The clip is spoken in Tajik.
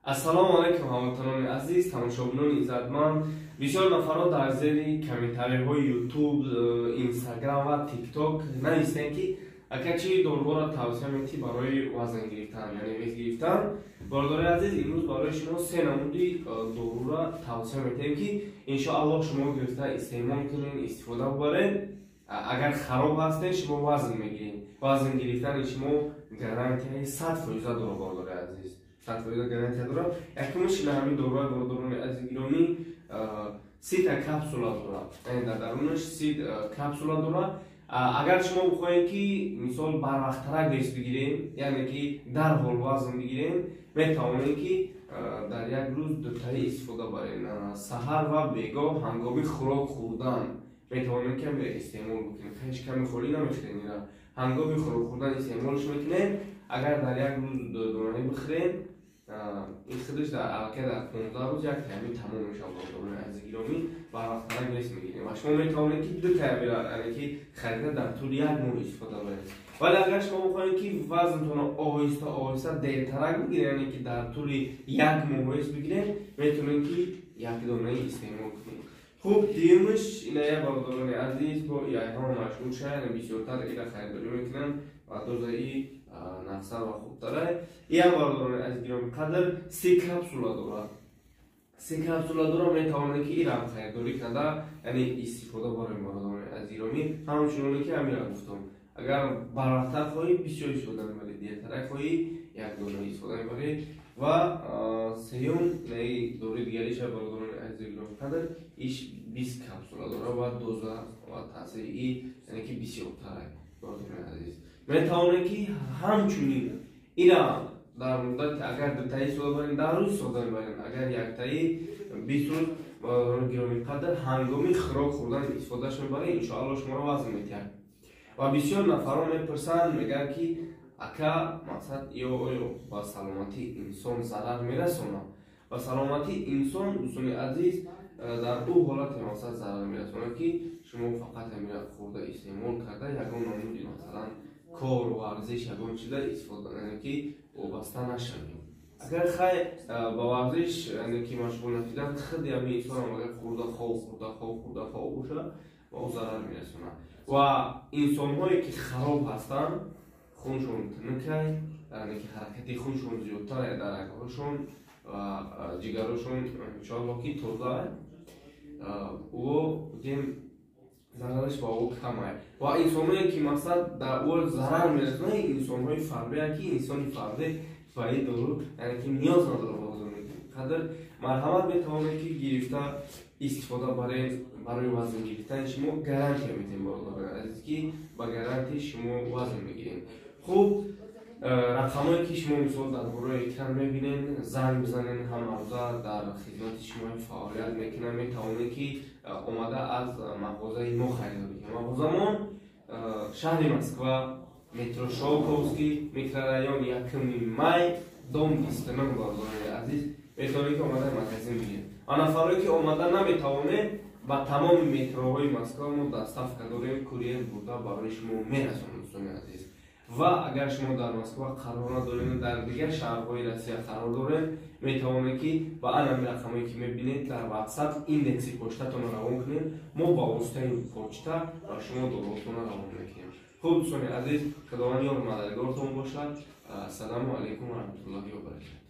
Ассалому алайкум, ҳамватанони азиз, тамошобинони иззатманд. Бисёр нафарҳо дар зери комментариҳои Ютуб, Инстаграм ва Тикток навистанд, ки ака, чӣ доруҳоро тавсия метӣ барои вазн гирифтан, яъне вес гирифтан? Бародари азиз, имрӯз барои шумо се намуди доруро тавсия метиҳем, ки иншоаллоҳ шумо гирифта истеъмол кунед, истифода бубаред. Агар хароб ҳастед, шумо вазн мегиред. Вазн гирифтани шумо гарантияи 100% дорад, бародари азиз, 100% гарантия дорад. Якумаш ина ҳамин доруҳои, бародарони азизи гиромӣ, 30-та капсула дорад, яъне дар дарунаш 30 капсула дорад. Агар шумо бихоҳед, ки мисол барвақттарак вес бигирем, яъне ки дарҳол вазн бигирем, метавонед, ки дар як рӯз дутаи истифода баред: саҳар ва бегоҳ, ҳангоми хӯрок хӯрдан метавонед, ки ҳамира истеъмол бикунед. Ҳеҷ ками холӣ намехӯред, ира ҳангоми хӯрок хӯрдан истеъмолш мекунед. Агар дар як рӯз дудонаи бихӯред, ин худаш дар аллакай дар 15 рӯз як тайами тамом мешавад. Бародарони азизи гиромӣ, барвақттарак вес мегирем ва шумо метавонед, ки ду тайамира, яъне ки харида, дар тӯли як моҳ истифода баред. Вале агар шумо бихоҳед, ки вазнтонро оҳиста оҳиста дертарак бигиред, яъне ки дар тӯли як моҳ вес бигиред, метавонед, ки як донаи истеъмол кунед. Хуб, дуюмаш иная, бародарони азиз, бо яйҳо машҳур шуда, яъне бисёртар ира харидорӣ мекунанд ва дозаи нақсар ва хубтара. Иам, бародарони азиз гироми қадр, 30 капсула дорад, 30 капсула дорад. Метавонед, ки ирам харидорӣ карда, яъне истифода барем. Бародарони азиз гиромӣ, ҳамчуноне ки ҳамира гуфтам, агар барвақттар хоҳӣ, бисёр истифода мебарӣ, дертарак хоҳӣ, як дона истифода мебарӣ. Ва сеюм дори дигариша, бародарони азизи гироми қадр, иш 20 капсула дорад ва доза ва таъсири и яъне ки бисёртара. Бародарони азиз, метавонед, ки ҳамчунин ира дар муддати агар дутаи истифода барем, 10 рӯз истифода мебарем, агар яктаи, 20 рӯз. Бародарони гироми қадр, ҳангоми хӯрок хӯрдан истифодаш мебаред, иншоалло шуморо вазн метиҳад. Ва бисёр нафарон мепурсанд, мегӯянд, ки ака, мақсад ё оё ба саломатии инсон зарар мерасонад? Ба саломатии инсон, дӯстони азиз, дар ӯ ҳолате мақсад зарар мерасонад, ки шумо фақат ҳамира хӯрда, истеъмол карда, ягон намуди, масалан, кор, варзиш, ягон чиза истифода, яъне ки вобаста нашавед. Агар хай ба варзиш, яъне ки машғул нашидан, худи ҳамин инсонам агар хӯрда хов, хӯрда хов, хӯрда хов бошад, ба ӯ зарар мерасонад. Ва инсонҳое ки хароб ҳастанд, хуншон тунукай, яъне ки ҳаракати хуншон зиёдтар дар рагҳошон ва ҷигарошон иншоалло ки тоза, ӯ гем зарараш ба ӯ камай. Ва инсонҳое ки мақсад дар ӯ зарар мерасонад, инсонҳои фарбеа, ки инсони фарбе ба ин дору, яъне ки ниёз надорад. Қадр марҳамат, метавонед, ки гирифта истифода баред. Барои вазн гирифтани шумо гарантия метиҳем, бародарони азиз, ки ба гарантия шумо вазн мегирем. Хуб, рақамое ки шумо мисол дар болои экран мебинед, занг бизанед. Ҳамарӯза дар хизмати шумо фаъолият мекунам. Метавонед, ки омада аз мағозаи мо харидорӣ кунед. Мағозамон шаҳри Москва, метро Щёлковский, микрорайон 1-ми Май, дом 29. Бародарони азиз, метавонед, ки омада магазин бигиред. Ва нафарое ки омада наметавонед, ба тамоми метроҳои Москва мо доставка дорем, курьер бурда барои шумо мерасонад, дӯстони азиз. Ва агар шумо дар Москва қарор надоред, дар дигар шаҳрҳои Россия қарор доред, метавонед, ки ба анами рақамое ки мебинед, дар Ватсап индекси почтатонро равон кунед. Мо ба воситаи почта ба шумо доротонро равон мекунем. Хуб, дӯстони азиз, Худованд ёру мададгортон бошад. Ассалому алайкум ва раҳматуллоҳи ва баракату.